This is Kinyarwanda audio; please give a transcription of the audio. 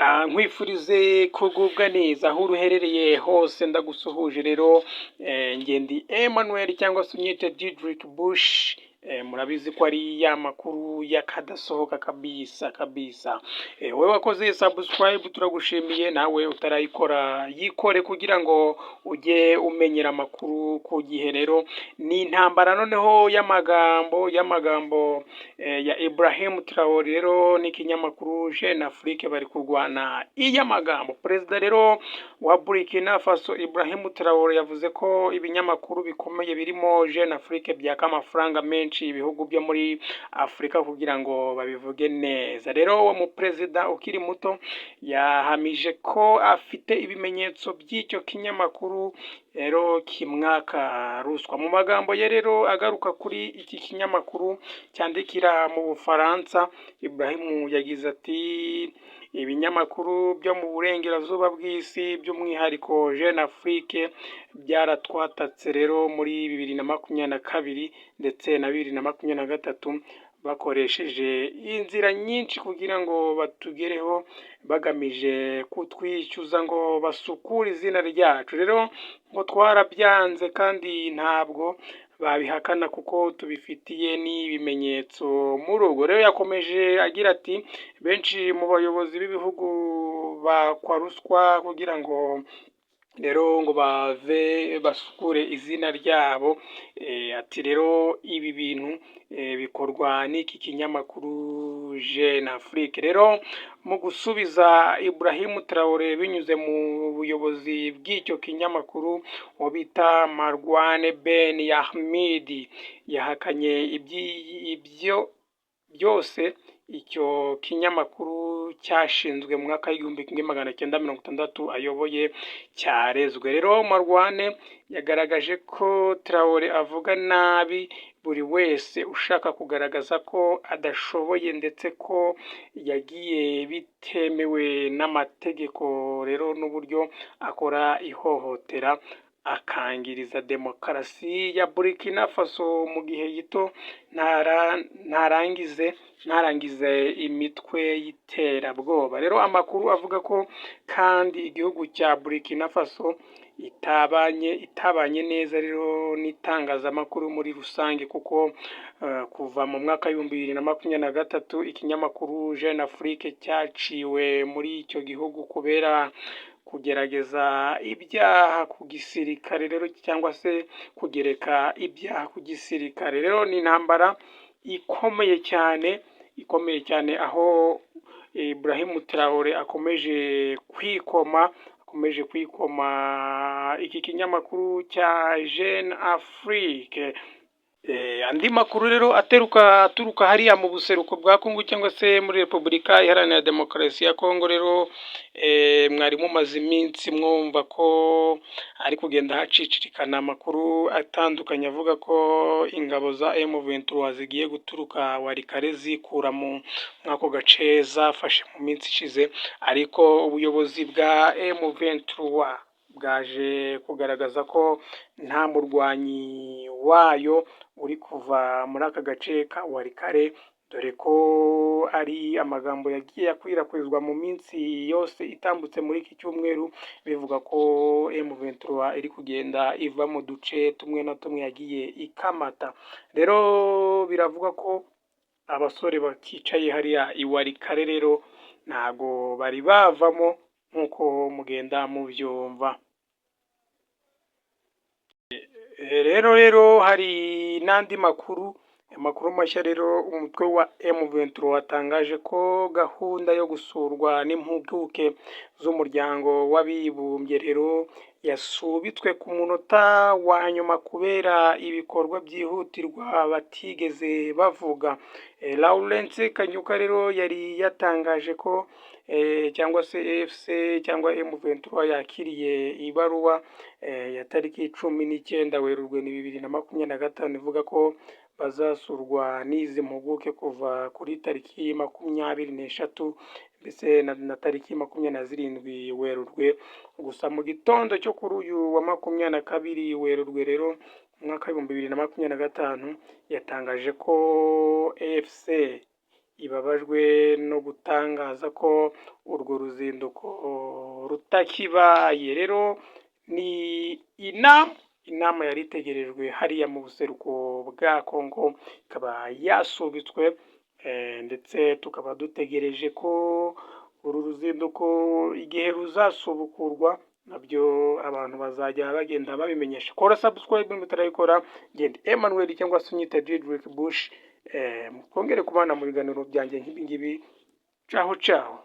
Reka nkwifurize kugubwa neza aho uherereye hose, ndagusuhuje rero. Ngendi Emmanuel cyangwa se unyite Didrick Bush. Murabizi ko ari ya makuru y'akadasohoka kabisa kabisa. Wowe wakoze subscribe turagushimiye, nawe utarayikora yikore kugira ngo ujye umenyera amakuru ku gihe. Rero ni intambara noneho y'amagambo ya Ibrahim Traore rero n'ikinyamakuru Jeune Afrique, bari kurwana iy'amagambo. Perezida rero wa Burkina Faso Ibrahim Traore yavuze ko ibinyamakuru bikomeye birimo Jeune Afrique byaka amafaranga menshi ibihugu byo muri Afurika kugira ngo babivuge neza. Rero uwo muperezida ukiri muto yahamije ko afite ibimenyetso by'icyo kinyamakuru rero kimwaka ruswa. Mu magambo ye rero agaruka kuri iki kinyamakuru cyandikira mu Bufaransa, Ibrahim yagize ati: "Ibinyamakuru byo mu burengerazuba bw'isi, by'umwihariko Jeune Afrique, byaratwatatse rero muri 2022 ndetse na 2023, bakoresheje inzira nyinshi kugira ngo batugereho bagamije kutwishyuza ngo basukure izina ryacu. Rero ngo twarabyanze kandi ntabwo babihakana kuko tubifitiye n'ibimenyetso." Muri ubwo rero yakomeje agira ati: "Benshi mu bayobozi b'ibihugu bakwa ruswa kugira ngo rero ngo bave basukure izina ryabo." Ati rero ibi bintu bikorwa n'iki kinyamakuru Jeune Afrique. Rero mu gusubiza Ibrahim Traore binyuze mu buyobozi bw'icyo kinyamakuru, uwo bita Marwane Ben Yahmid yahakanye ibyo byose. Icyo kinyamakuru cyashinzwe mu mwaka w'1960 ayoboye cyarezwe. Rero Marwane yagaragaje ko Traore avuga nabi buri wese ushaka kugaragaza ko adashoboye, ndetse ko yagiye bitemewe n'amategeko rero n'uburyo akora ihohotera akangiriza demokarasi ya Burkina Faso mu gihe gito ntarangize imitwe y'iterabwoba. Rero amakuru avuga ko kandi igihugu cya Burkina Faso itabanye neza rero n'itangazamakuru muri rusange, kuko kuva mu mwaka w'2023 ikinyamakuru Jeune Afrique cyaciwe muri icyo gihugu kubera kugerageza ibyaha ku gisirikare rero, cyangwa se kugereka ibyaha ku gisirikare. Rero ni intambara ikomeye cyane, ikomeye cyane, aho Ibrahim Traore akomeje kwikoma iki kinyamakuru cya Jeune Afrique. Andi makuru rero aturuka hariya mu buseruko bwa Kongo cyangwa se muri Repubulika Iharanira Demokarasi ya Kongo rero, mwari mumaze iminsi mwumva ko ari kugenda hacicirikana amakuru atandukanye avuga ko ingabo za M23 zigiye guturuka Walikale zikura mu ako gace zafashe mu minsi ishize, ariko ubuyobozi bwa M23 bwaje kugaragaza ko nta murwanyi wayo uri kuva muri aka gace ka Walikale, dore ko ari amagambo yagiye akwirakwizwa mu minsi yose itambutse muri iki cyumweru, bivuga ko M23 iri kugenda iva mu duce tumwe na tumwe yagiye ikamata. Rero biravugwa ko abasore bakicaye hariya i Walikale rero ntago bari bavamo nk'uko mugenda mubyumva. Rero hari n'andi makuru, amakuru mashya rero: umutwe wa M23 watangaje ko gahunda yo gusurwa n'impuguke z'Umuryango w'Abibumbye rero yasubitswe ku munota wa nyuma kubera ibikorwa byihutirwa batigeze bavuga. Lawrence Kanyuka rero yari yatangaje ko cyangwa se AFC cyangwa M23 yakiriye ibaruwa ya tariki 19 Werurwe 2025 ivuga ko bazasurwa n'izi mpuguke kuva kuri tariki 23 ndetse na tariki 27 Werurwe. Gusa mu gitondo cyo kuri uyu wa 22 Werurwe rero umwaka w'2025 yatangaje ko AFC ibabajwe no gutangaza ko urwo ruzinduko rutakibaye. Rero ni inama yari itegerejwe hariya mu buseruko bwa Kongo, ikaba yasubitswe, ndetse tukaba dutegereje ko uru ruzinduko igihe ruzasubukurwa nabyo abantu bazajya bagenda babimenyesha. Kora subscribe mutarayikora. Genda Emmanuel cyangwa se unyite Didrick Bush, twongere kubana mu biganiro byanjye nk'ibi ngibi. Caho caho.